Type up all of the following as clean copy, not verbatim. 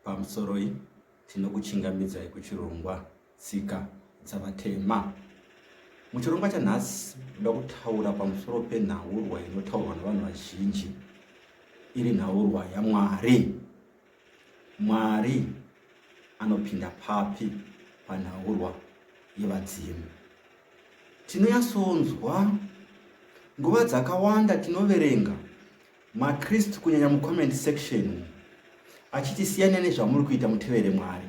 Pamusoroi, tinokuchingamidzai kuchirongwa Tsika dzaVatema. Muchirongwa chanhasi ndoda kutaura pamusoro penhaurwa inotaurwa nevanhu vazhinji iri nhaurwa yaMwari. Mwari anopinda papi panhaurwa yevadzimu? Tinonyatsonzwa nguva dzakawanda tinoverenga maKristu kunyanya mucomment section achiti siyanai nezvamuri kuita mutevere Mwari,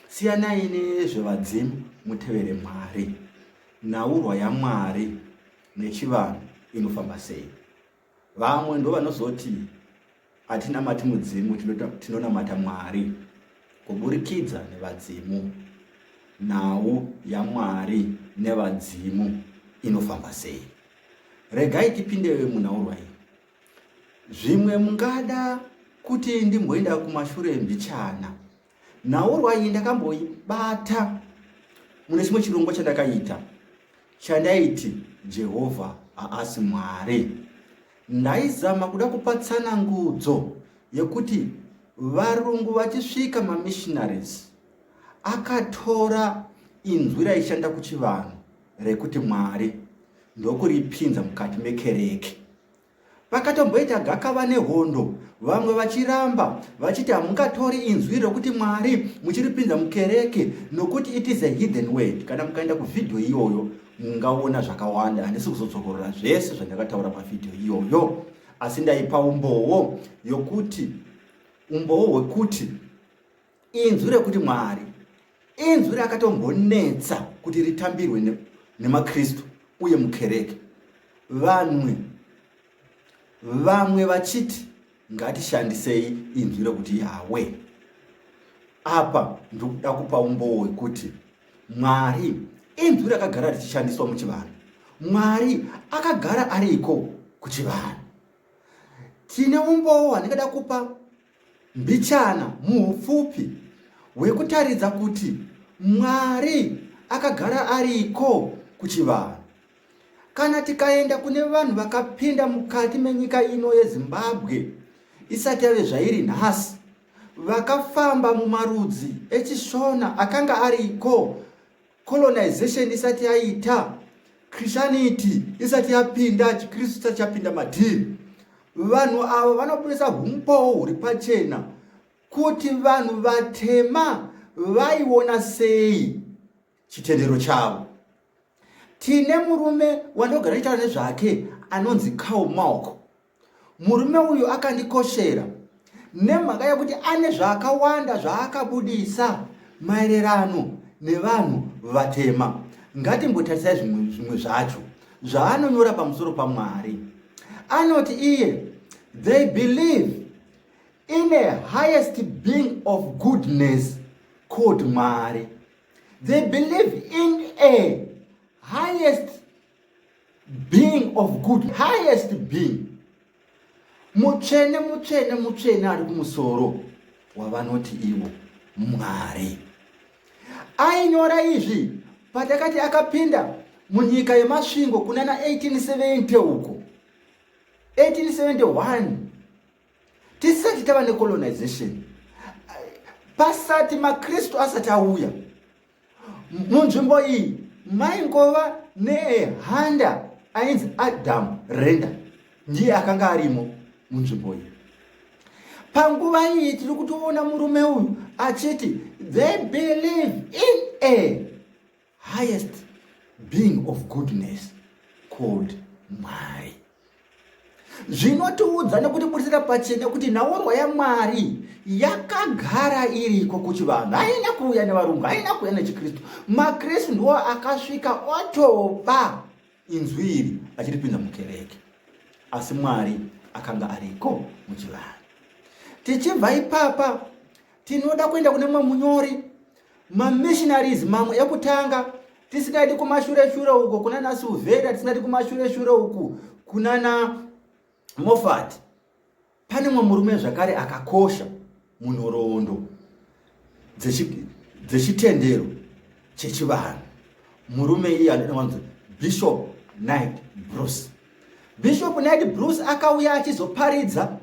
siyanai nezvevadzimu mutevere Mwari. Nhaurwa yaMwari nechivanhu inofamba sei? Vamwe ndovanozoti hatinamati mudzimu, tinonamata Mwari kuburikidza nevadzimu. Nhau yaMwari nevadzimu inofamba sei? Regai tipinde munhaurwa iyi. Zvimwe mungada kuti ndimboenda kumashure mbichana. Nhaurwa iyi ndakamboibata mune chimwe chirongwa chandakaita chandaiti Jehovha haasi Mwari. Ndaizama kuda kupa tsanangudzo yekuti varungu vachisvika mamissionaries akatora inzwi raishanda kuchivanhu rekuti Mwari ndokuripinza mukati mekereke. Pakatomboita gakava nehondo, vamwe vachiramba vachiti hamungatori inzwi rokuti Mwari muchiripinza mukereke nokuti it is a heathen word. Kana mukaenda kuvhidhiyo iyoyo mungaona zvakawanda. Handisi kuzodzokorora zvese zvandakataura pavhidhiyo iyoyo, asi ndaipa umbowo yokuti umbowo hwekuti inzwi rekuti Mwari inzwi rakatombonetsa kuti ritambirwe nemaKristu uye mukereke. Vanwe vamwe vachiti ngatishandisei inzwi rekuti Yahweh. Apa ndikuda kupa umbowo hwekuti Mwari inzwi rakagara richishandiswa muchivanhu. Mwari akagara ariko kuchivanhu. Tine umbowo hwandingada kupa mbichana muupfupi hwekutaridza kuti Mwari akagara ariko kuchivanhu. Kana tikaenda kune vanhu vakapinda mukati menyika ino yeZimbabwe isati yave zvairi nhasi, vakafamba mumarudzi echiShona akanga ariko colonization isati yaita, Christianity isati yapinda, chiKristu chisati chapinda matiri, vanhu ava vanobudisa humbowo huri pachena kuti vanhu vatema vaiona sei chitendero chavo. Tine murume wandogara ndichitaura nezvake anonzi Karl Marx. Murume uyu akandikoshera nemhaka yekuti ane zvakawanda zvaakabudisa maererano nevanhu vatema. Ngatimbotarisai zvimwe zvacho zvaanonyora pamusoro paMwari. Anoti iye, they believe in a highest being of goodness called Mwari. They believe in a highest being of good, highest being. Mutsvene, mutsvene, mutsvene ari kumusoro wavanoti ivo Mwari. Ainyora izvi patakati akapinda munyika yeMasvingo kunana 1870 uko 1871 tisati tava necolonization, pasati maKristu asati auya munzvimbo iyi, maingova nehanda ainzi Adam Renda, ndiye akanga arimo munzvimbo iyi. Panguva iyi tiri kutoona murume uyu achiti they believe in a highest being of goodness called Mwari. Zvinotiudza nekutibudisira pachena kuti nhaurwa yaMwari yakagara iriko kuchivanhu, haina kuuya nevarungu, haina kuuya nechiKristu. MaKristu ndiwo akasvika otoba inzwi iri achiripinza mukereke, asi Mwari akanga ariko muchivanhu. Tichibva ipapa tinoda kuenda kune mumwe munyori, mamissionaries mamwe ekutanga, tisingadi kumashure shure uko kuna naSilvera, tisingadi kumashure shure uku kuna na Moffat. Pane mumwe murume zvakare akakosha munhoroondo dzechitendero chechivanhu. Murume iye anonzi Bishop Knight Bruce. Bishop Knight Bruce akauya achizoparidza,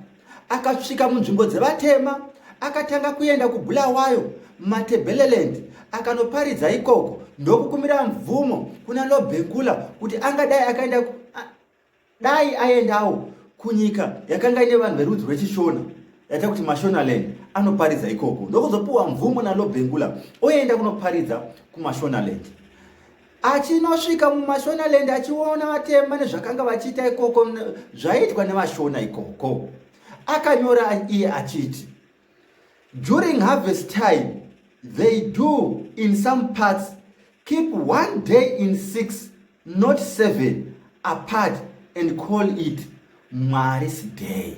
akasvika munzvimbo dzevatema, Akatanga kuenda kuBulawayo, Matebeleland, akanoparidza ikoko ndokukumbira mvumo kuna Lobengula kuti angadai akaenda dai aendawo kunyika yakanga ine vanhu verudzi rwechiShona yaita kuti Mashonaland anoparidza ikoko ndokuzopiwa mvumo naLobengula oenda kunoparidza kuMashonaland. Achinosvika muMashonaland achiona vatema nezvakanga vachiita ikoko zvaiitwa nevaShona ikoko. Akanyora iye achiti during harvest time they do in some parts keep one day in six not seven apart and call it Mwari's day.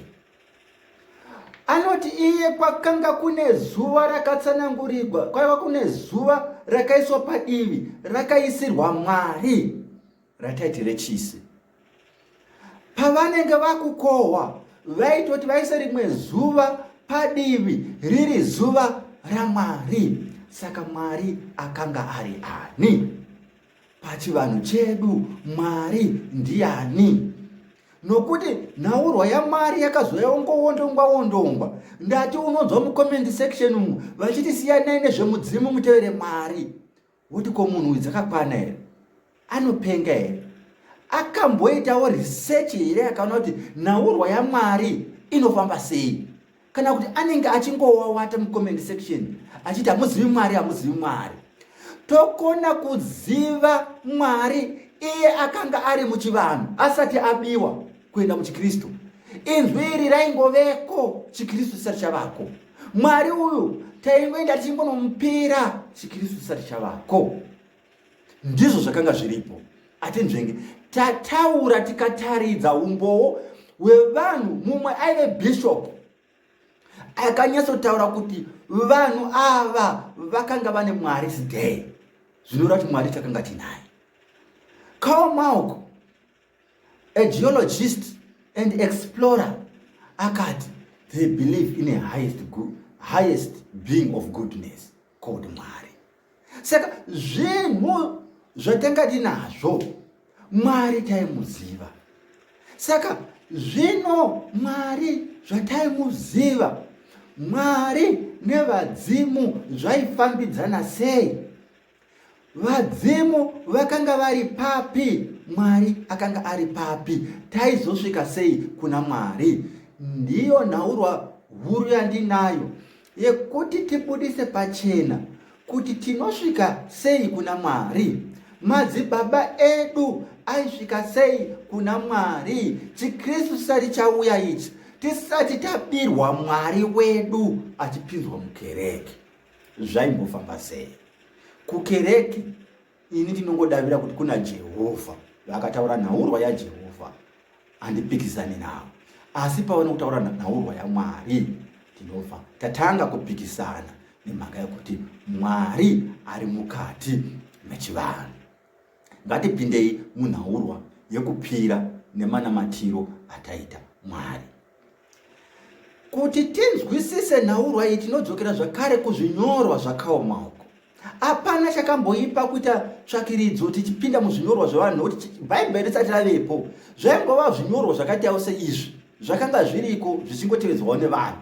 Anoti iye kwakanga kune zuva rakatsanangurigwa, kwaiva kune zuva rakaiswa padivi rakaisirwa Mwari rataiti rechisi. Pavanenge vakukohwa vaitoti vaise rimwe zuva padivi riri zuva raMwari. Saka Mwari akanga ari ani? Pachivanhu chedu Mwari ndiani? Nokuti nhaurwa yaMwari yakazouya ongowondongwa wondongwa. Ndati unonzwa mucomment section umu vachiti siyanai nezvemudzimu mutevere Mwari. Woti ko munhu uyu dzakakwana here? Anopenga here? Akamboitawo research here akaona kuti nhaurwa yaMwari inofamba sei? Kana kuti anenge achingowawata mucomment section achiti hamuzivi Mwari, hamuzivi Mwari. Tokona kuziva Mwari iye akanga ari muchivanhu asati abiwa kuenda muchiKristu. Inzwi iri raingoveko chiKristu chisati chavako. Mwari uyu taingoenda tichingonomupira chiKristu chisati chavako. Ndizvo zvakanga zviripo. Atinzvenge tataura tikataridza umbowo hwevanhu. Mumwe aive bishop akanyatsotaura kuti vanhu ava vakanga vane Mwari's day, zvinoreva kuti Mwari takanga tinaye. Karl Marx, a geologist and explorer, akati they believe in a highest, good, highest being of goodness called Mwari. Saka zvinhu zvatanga tinazvo Mwari taimuziva. Saka zvino Mwari zvataimuziva, Mwari nevadzimu zvaifambidzana sei? Vadzimu vakanga vari papi? Mwari akanga ari papi? Taizosvika sei kuna Mwari? Ndiyo nhaurwa huru yandinayo yekuti tibudise pachena kuti tinosvika sei kuna Mwari. Madzibaba edu aisvika sei kuna Mwari chiKristu chisati chauya ichi, tisati tabirwa Mwari wedu achipinzwa mukereke? Zvaimbofamba sei kukereke? Ini ndinongodavira kuti kuna Jehovha vakataura nhaurwa yaJehovha, handipikisani navo, asi pavane kutaura nhaurwa yaMwari tinobva tatanga kupikisana nemhaka yekuti Mwari ari mukati mechivanhu. Ngatipindei munhaurwa yekupira nemanamatiro ataita Mwari. Kuti tinzwisise nhaurwa iyi tinodzokera zvakare kuzvinyorwa zvakaoma uko. Hapana chakamboipa kuita tsvakiridzo tichipinda muzvinyorwa zvevanhu nokuti Bhaibheri risati ravepo zvaingova zvinyorwa zvakaitawo seizvi zvakanga zviriko zvichingotevedzwawo nevanhu.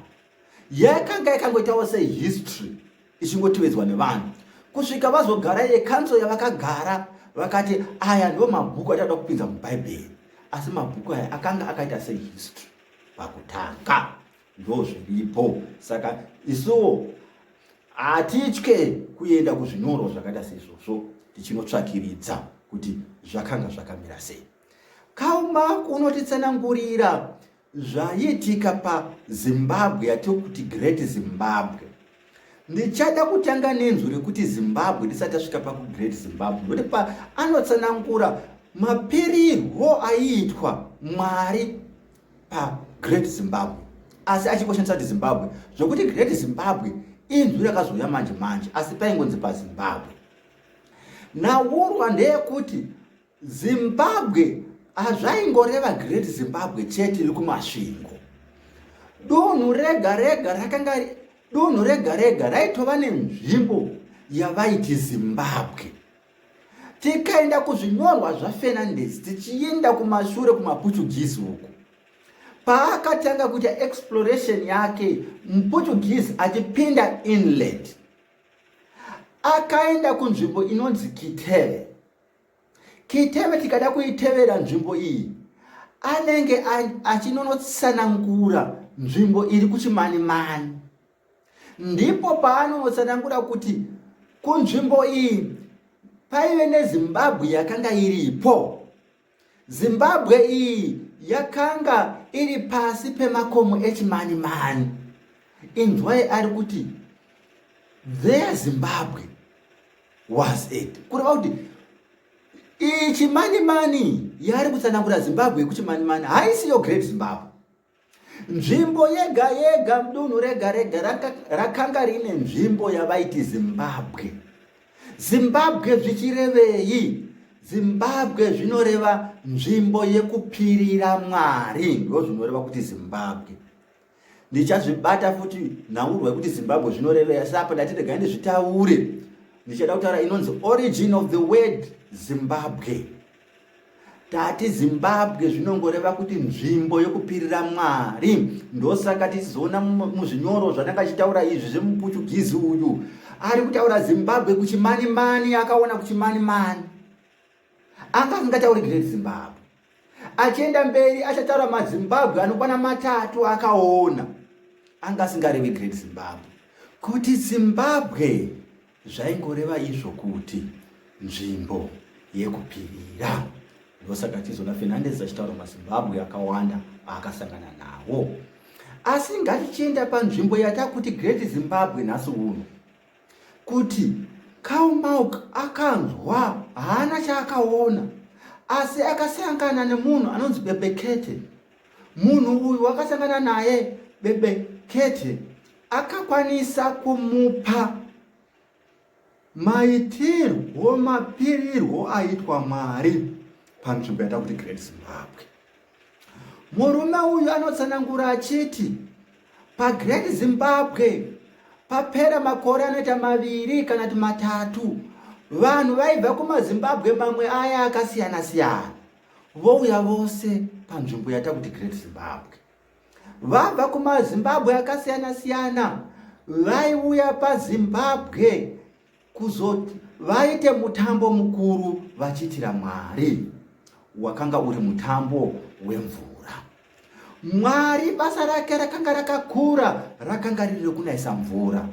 Yakanga yakangoitawo sehistory ichingotevedzwa nevanhu kusvika vazogara yekanso yavakagara vakati aya ndo mabhuku atinoda kupinza mubhaibheri, asi mabhuku aya akanga akaita sehistory pakutanga. Ndo zviripo. Saka isuwo hatitye kuenda kuzvinyorwa zvakaita seizvozvo tichinotsvakiridza kuti zvakanga zvakamira sei. Karl Marx unotitsanangurira zvaiitika paZimbabwe yatiri kuti Great Zimbabwe. Ndichada kutanga nenzwi rekuti Zimbabwe tisati tasvika pakuGreat Zimbabwe, nokuti pa anotsanangura mapirirwo aiitwa Mwari paGreat Zimbabwe, asi achingoshandisa kuti Zimbabwe, zvokuti Great Zimbabwe inzwi rakazouya manje manje, asi paingonzi paZimbabwe. Nhaurwa ndeyekuti Zimbabwe hazvaingoreva Great Zimbabwe chete iri kuMasvingo. Dunhu rega rega rakanga dunhu rega rega raitova nenzvimbo yavaiti Zimbabwe. Tikaenda kuzvinyorwa zvaFernandes tichienda kumashure kumaPortuguese uku. Paakatanga kuita exploration yake muPortuguese achipinda inland, akaenda kunzvimbo inonzi Kiteve. Kiteve tikada kuitevera nzvimbo iyi, anenge achinonotsanangura nzvimbo iri kuChimanimani. Ndipo paanonotsanangura kuti kunzvimbo iyi paive neZimbabwe yakanga iripo. Zimbabwe iyi yakanga iri pasi pemakomo eChimanimani. Inzwai ari kuti their Zimbabwe was it, kureva kuti iyi Chimanimani yaari kutsanangura, Zimbabwe yekuChimanimani, haisiyo Great Zimbabwe. Nzvimbo yega yega, mudunhu rega rega rakanga rine nzvimbo yavaiti Zimbabwe. Zimbabwe zvichirevei? Zimbabwe zvinoreva nzvimbo yekupirira Mwari, ndo zvinoreva kuti Zimbabwe. Ndichazvibata futi nhaurwa yekuti Zimbabwe zvinorevei, asi apa ndati regai ndizvitaure. Ndichada kutaura inonzi origin of the word Zimbabwe. Tati Zimbabwe zvinongoreva kuti nzvimbo yekupirira Mwari. Ndosaka tichizoona muzvinyoro zvananga achitaura izvi zvemuPuchugizi uyu ari kutaura Zimbabwe kuChimanimani, akaona kuChimanimani, anga asingatauri Great Zimbabwe. Achienda mberi achataura maZimbabwe anokwana matatu akaona, anga asingarevi Great Zimbabwe. Kuti Zimbabwe zvaingoreva izvo kuti nzvimbo yekupirira. Ndosaka tizoona Fernandez achitaura maZimbabwe akawanda aakasangana nawo. Asi ngatichienda panzvimbo yatakuti Great Zimbabwe nhasi uno, kuti Karl Marx akanzwa, haana chaakaona, asi akasangana nemunhu anonzi Bebekete. Munhu uyu wakasangana naye Bebekete akakwanisa kumupa maitirwo, mapirirwo aitwa Mwari panzvimbo yatakuti Great Zimbabwe. Murume uyu anotsanangura achiti paGreat Zimbabwe papera makore anoita 2 kana kuti 3, vanhu vaibva kumaZimbabwe mamwe aya akasiyana-siyana vouya vose panzvimbo yatakuti Great Zimbabwe. Vabva kumaZimbabwe akasiyana-siyana vaiuya paZimbabwe kuzoti vaite mutambo mukuru vachiitira Mwari. Wakanga uri mutambo wemvura. Mwari basa rake rakanga rakakura, rakanga riri rekunaisa mvura.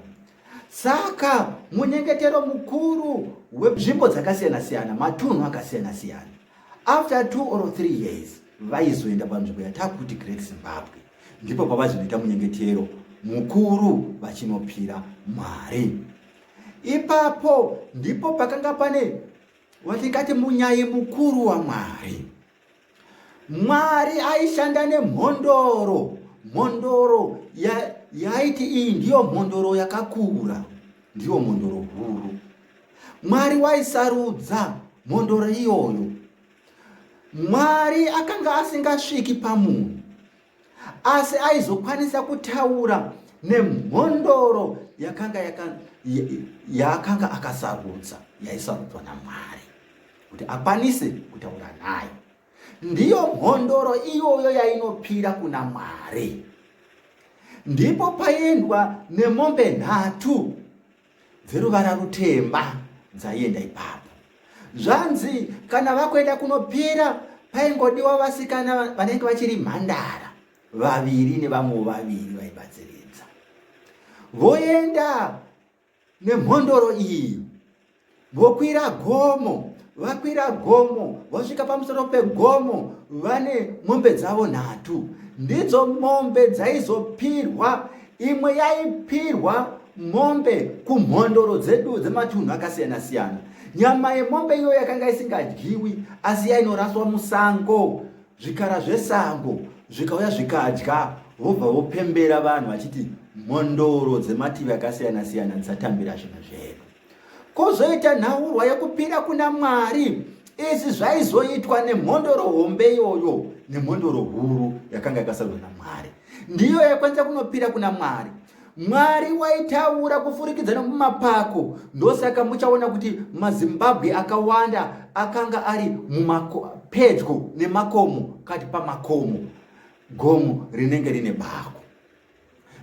Saka munyengetero mukuru wenzvimbo dzakasiyana-siyana, matunhu akasiyana-siyana, after 2 or 3 years vaizoenda panzvimbo yatakuti Great Zimbabwe. Ndipo pavazonoita munyengetero mukuru vachinopira Mwari. Ipapo ndipo pakanga pane watingati munyayi mukuru waMwari. Mwari aishanda nemhondoro. Mhondoro yaiti iyi ndiyo mhondoro yakakura, ndiyo mhondoro huru. Mwari waisarudza mhondoro iyoyo. Mwari akanga asingasviki pamunhu, asi aizokwanisa kutaura nemhondoro yaakanga akasarudza, yaisarudzwa naMwari kuti akwanise kutaura nayo. Ndiyo mhondoro iyoyo yainopira kuna Mwari. Ndipo paiendwa nemombe 3 dzeruvara rutema dzaienda ipapo. Zvanzi kana vakuenda kunopira paingodiwa vasikana vanenge vachiri mhandara 2 nevamwewo 2 vaibatsiridza. Voenda nemhondoro iyi, vokwira gomo. Vakwira gomo, vosvika pamusoro pegomo, vane mombe dzavo 3. Ndidzo mombe dzaizopirwa. Imwe yaipirwa mombe kumhondoro dzedu dzematunhu akasiyana-siyana. Nyama yemombe iyoyo yakanga isingadyiwi, asi yainoraswa musango. Zvikara zvesango zvikauya zvikadya, vobva vopembera vanhu vachiti mhondoro dzemativi akasiyana-siyana dzatambira zvinhu zvedu. Kwozoita nhaurwa yekupira kuna Mwari. Izvi zvaizoitwa nemhondoro hombe iyoyo, nemhondoro huru yakanga yakasarudzwa naMwari. Ndiyo yaikwanisa kunopira kuna Mwari. Mwari waitaura kufurikidza nomumapako. Ndosaka muchaona kuti maZimbabwe akawanda akanga ari pedyo nemakomo, kati pamakomo. Gomo rinenge rine bako.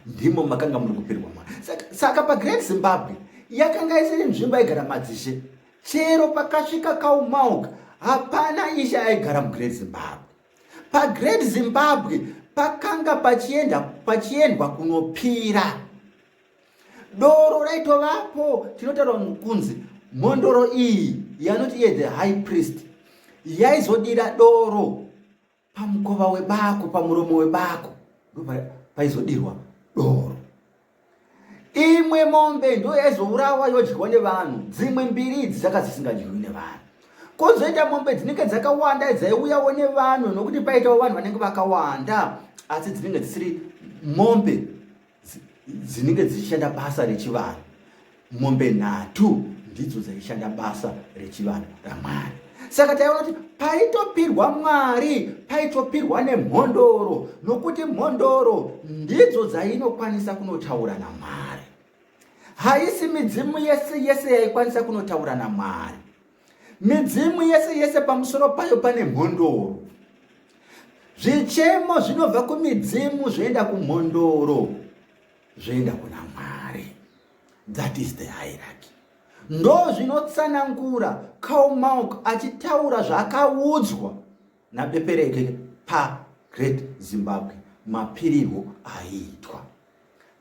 Ndimo makanga muri kupirwa Mwari. Saka paGreat Zimbabwe yakanga isiri nzvimbo aigara madzishe. Chero pakasvika Karl Marx hapana ishe aigara muGreat Zimbabwe. PaGreat Zimbabwe pakanga pachienda pachiendwa kunopira. Doro raitovapo, tinotaura kunzi mhondoro iyi yanoti iye the high priest yaizodira doro pamukova webako, pamuromo webako ndopaizodirwa doro. Imwe mombe ndo yaizourawa yodyiwa nevanhu, dzimwe mbiri idzi dzaka dzisingadyiwi nevanhu. Kozoita mombe dzinenge dzakawanda dzaiuyawo nevanhu, nokuti paitawo vanhu vanenge vakawanda, asi dzinenge dzisiri mombe dzinenge dzichishanda basa rechivanhu. Mombe nhatu ndidzo dzaishanda basa rechivanhu raMwari. Saka taiona kuti paitopirwa Mwari paitopirwa nemhondoro, nokuti mhondoro ndidzo dzainokwanisa kunotaura naMwari. Haisi midzimu yese yese yaikwanisa kunotaura naMwari. Midzimu yese yese pamusoro payo pane mhondoro. Zvichemo zvinobva kumidzimu zvoenda kumhondoro, zvoenda kuna Mwari. That is the hierarchy. Ndo zvinotsanangura Karl Marx achitaura zvaakaudzwa naBepereke paGreat Zimbabwe, mapirirwo aiitwa.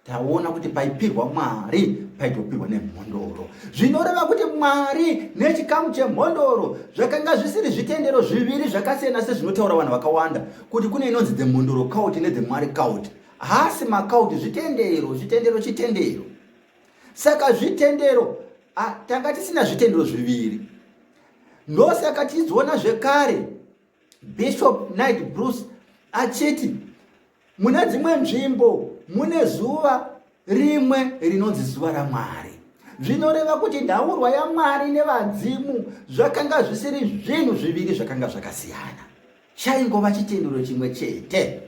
Taona kuti paipirwa Mwari paitopirwa nemhondoro, zvinoreva kuti Mwari nechikamu chemhondoro zvakanga zvisiri zvitendero zviviri zvakasiyana sezvinotaura vanhu vakawanda kuti kune inonzi the mhondoro cult nethe Mwari cult. Haasi macult, zvitendero, zvitendero, chitendero. Saka zvitendero, tanga tisina zvitendero zviviri. Ndosaka tichizoona zvekare Bishop Knight Bruce achiti mune dzimwe nzvimbo mune zuva rimwe rinonzi zuva raMwari. Zvinoreva kuti nhaurwa yaMwari nevadzimu zvakanga zvisiri zvinhu zviviri zvakanga zvakasiyana. Chaingova chitendero chimwe chete,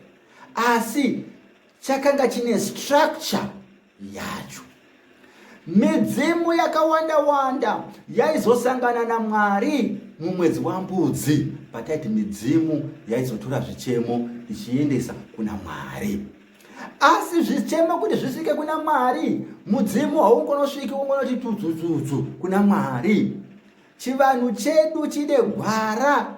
asi chakanga chine structure yacho. Midzimu yakawanda wanda yaizosangana naMwari mumwedzi waMbudzi, pataiti midzimu yaizotora zvichemo ichiendesa kuna Mwari. Asi zvichemo kuti zvisvike kuna Mwari, mudzimu haungonosviki ungonoti tutsutsutsu kuna Mwari. Chivanhu chedu chine gwara,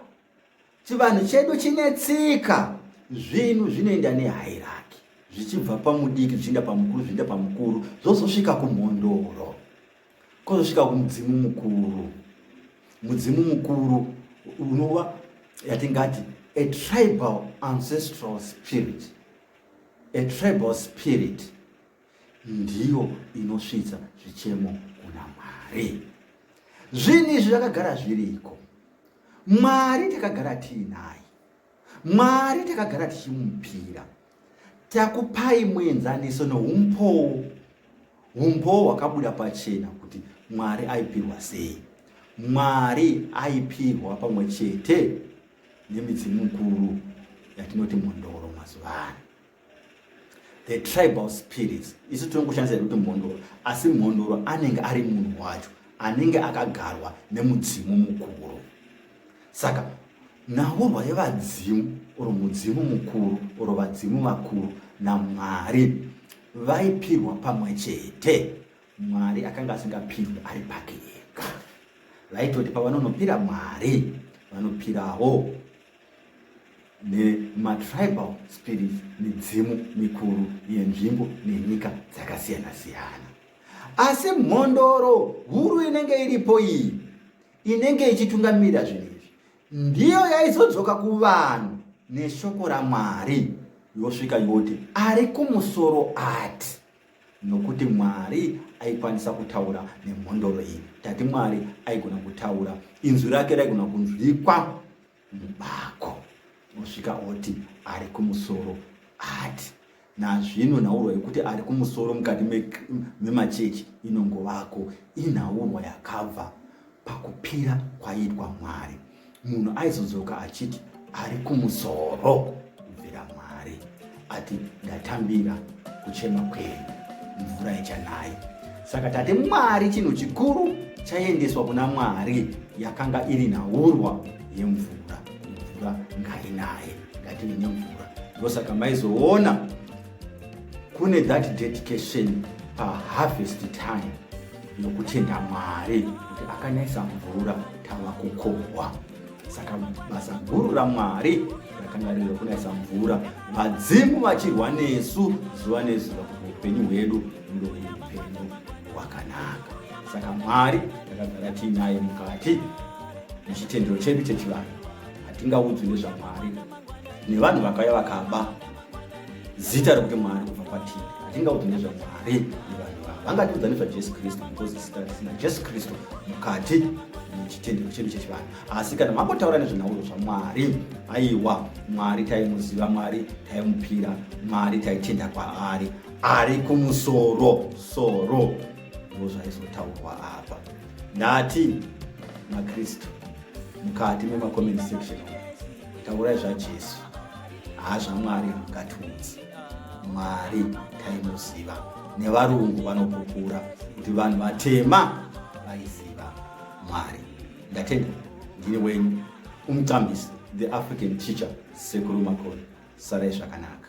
chivanhu chedu chine tsika. Zvinhu zvinoenda nehairaki, zvichibva pamudiki zvichienda pamukuru, zvichienda pamukuru, zvozosvika kumhondoro, kozosvika kumudzimu mukuru. Mudzimu mukuru unova yatingati a tribal ancestral spirit. A tribal spirit ndiyo inosvitsa zvichemo kuna Mwari. Zvinhu izvi zvakagara zviriko. Mwari takagara tiinaye, Mwari takagara tichimupira. Takupai muenzaniso noumbowo, umbowo hwakabuda pachena kuti Mwari aipirwa sei. Mwari aipirwa pamwe chete nemidzimu mukuru yatinoti mhondoro mazuva ano, the tribal spirits. Isu tinongoshandisa kuti mhondoro, asi mhondoro anenge ari munhu wacho anenge akagarwa nemudzimu mukuru. Saka nhaurwa yevadzimu oro mudzimu mukuru oro vadzimu vakuru naMwari vaipirwa pamwe chete. Mwari akanga asingapirwi ari pake ega. Vaitoti pavanonopira Mwari vanopirawo nematribal spirits, midzimu mikuru yenzvimbo nenyika dzakasiyana-siyana. Asi mhondoro huru inenge iripo iyi, inenge ichitungamirira zvinhu izvi, ndiyo yaizodzoka kuvanhu neshoko raMwari, yosvika yoti ari kumusoro ati, nokuti Mwari aikwanisa kutaura nemhondoro iyi. Tati Mwari aigona kutaura, inzwi rake raigona kunzwikwa mubako, osvika oti ari kumusoro ati. Nazvino nhaurwa yekuti ari kumusoro mukati memachechi inongovako inhaurwa yakabva pakupira kwaiitwa Mwari. Munhu aizodzoka achiti ari kumusoro kubvira Mwari ati ndatambira kuchema kwenyu, mvura ichanaya. Saka tati Mwari chinhu chikuru chaiendeswa kuna Mwari yakanga iri nhaurwa yemvura. Mvura ngainaye, ngative nemvura. Ndosaka maizoona kune that dedication paharvest time yokutenda Mwari kuti akanaisa mvura, tava kukohwa. Saka basa guru raMwari rakanga riri rekunaisa mvura, vadzimu vachirwa nesu zuva nezuva kuti upenyu hwedu hunge huri upenyu hwakanaka. Saka Mwari takagara tiinaye mukati mechitendero chedu chechivanhu. Hatingaudzwi nezvaMwari nevanhu vakauya vakaba zita rekuti Mwari kubva kwatiri. Hatingaudzwi nezvaMwari nevanhu vava. Vangatiudza nezvaJesu Kristu because zita risina Jesu Kristu mukati mechitendero chedu chechivanhu. Asi kana mambotaura nezvenhauro zvaMwari, aiwa, Mwari taimuziva, Mwari taimupira, Mwari taitenda kwaari ari kumusoro soro. Ndozvaizotaurwa apa. Ndati maKristu mukati memacomment section taurai zvaJesu, haa zvaMwari hamungatiudzi. Mwari taimuziva, nevarungu vanopupura kuti vanhu vatema vaiziva Mwari. Ndatenda. Ndini wenyu umutambisi, the African teacher, Sekuru Makore. Sarai zvakanaka.